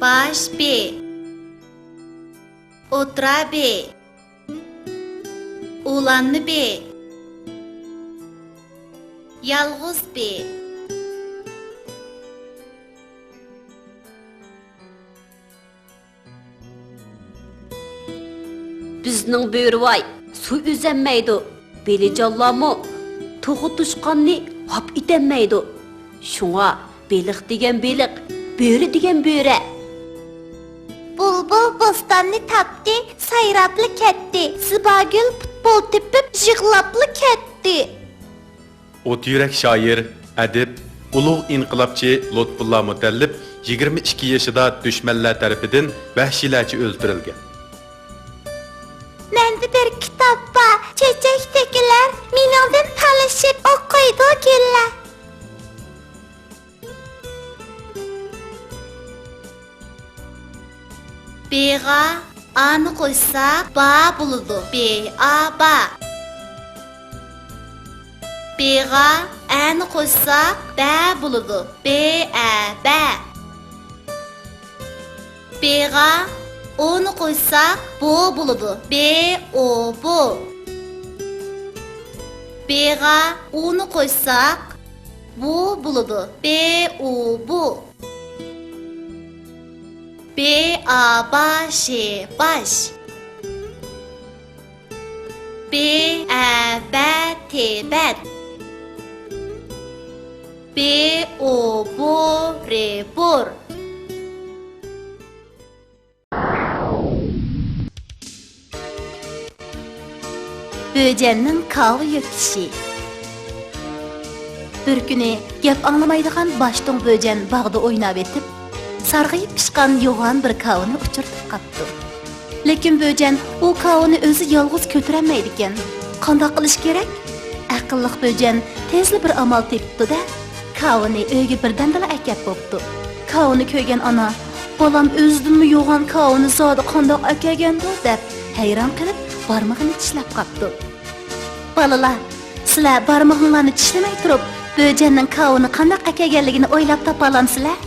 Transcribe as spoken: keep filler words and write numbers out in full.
باش بې. ئوتتۇرا بې. ئۇلانما بې. يالغۇز بې. بىزنىڭ بۆرىۋاي سۇ ئۈزەلمەيدۇ، بېلىجانلارمۇ توخۇ توشقاننى ھاپ ئېتەلمەيدۇ. شۇڭا بېلىق دېگەن بېلىق، بۆرە دېگەن بۆرە. بۇلبۇل بوستاننى تاپتى، سايراپلا كەتتى. زىباگۈل پۇتبول تېپىپ، يىغلاپلا كەتتى. ئوت يۈرەك شائىر، ئەدىب، ئۇلۇغ ئىنقىلابچى لۇتپۇللا مۇتەللىپ يىگىرمە ئىككى يېشىدا دۈشمەنلەر تەرىپىدىن ۋەھشىيلەرچە ئۆلتۈرۈلگەن. مەندە بىر كىتاب بار، چېچەك تۆكۈلەر، مېنىڭدىن تالىشىپ ئوقۇيدۇ گۈللەر. بېغا ئانى قوشساق، با بولىدۇ. بې ئا، با. بېغا ئەنى قوشساق، بە بولىدۇ. بې ئە، بە. بېغا ئونى قوشساق، بو بولىدۇ. بې ئو، بو. بېغا ئۇنى قوشساق، بۇ بولىدۇ. بې ئۇ، بۇ. بې ئا، با شې، باش. بې ئە، بە تې، بەت. بې ئو، بو رې، بۇر. بۆجەننىڭ كاۋا يۆتكىشى. بىر كۈنى گەپ ئاڭلىمايدىغان باشتۇڭ بۆجەن باغدا ئويناۋېتىپ، سارغىيىپ پىشقان يوغان بىر كاۋىنى ئۇچرىتىپ قاپتۇ. لېكىن بۆجەن ئۇ كاۋىنى ئۆزى يالغۇز كۆتۈرەلمەيدىكەن. قانداق قىلىش كېرەك؟ ئەقىللىق بۆجەن تېزلا بىر ئامال تېپىپتۇ-دە، كاۋىنى ئۆيگە بىردەمدىلا ئەكەپ بوپتۇ. كاۋىنى كۆرگەن ئانا، «بالام ئۆزىدىنمۇ يوغان كاۋىنى زادى قانداق ئەكەلگەندۇ؟» دەپ ھەيران قېلىپ بارمىقىنى چىشلەپ قاپتۇ. «بالىلار، سىلەر بارمىقىڭلارنى چىشلىمەي تۇرۇپ، بۆجەننىڭ كاۋىنى قانداق ئەكەلگەنلىكىنى ئويلاپ تاپالامسىلەر؟»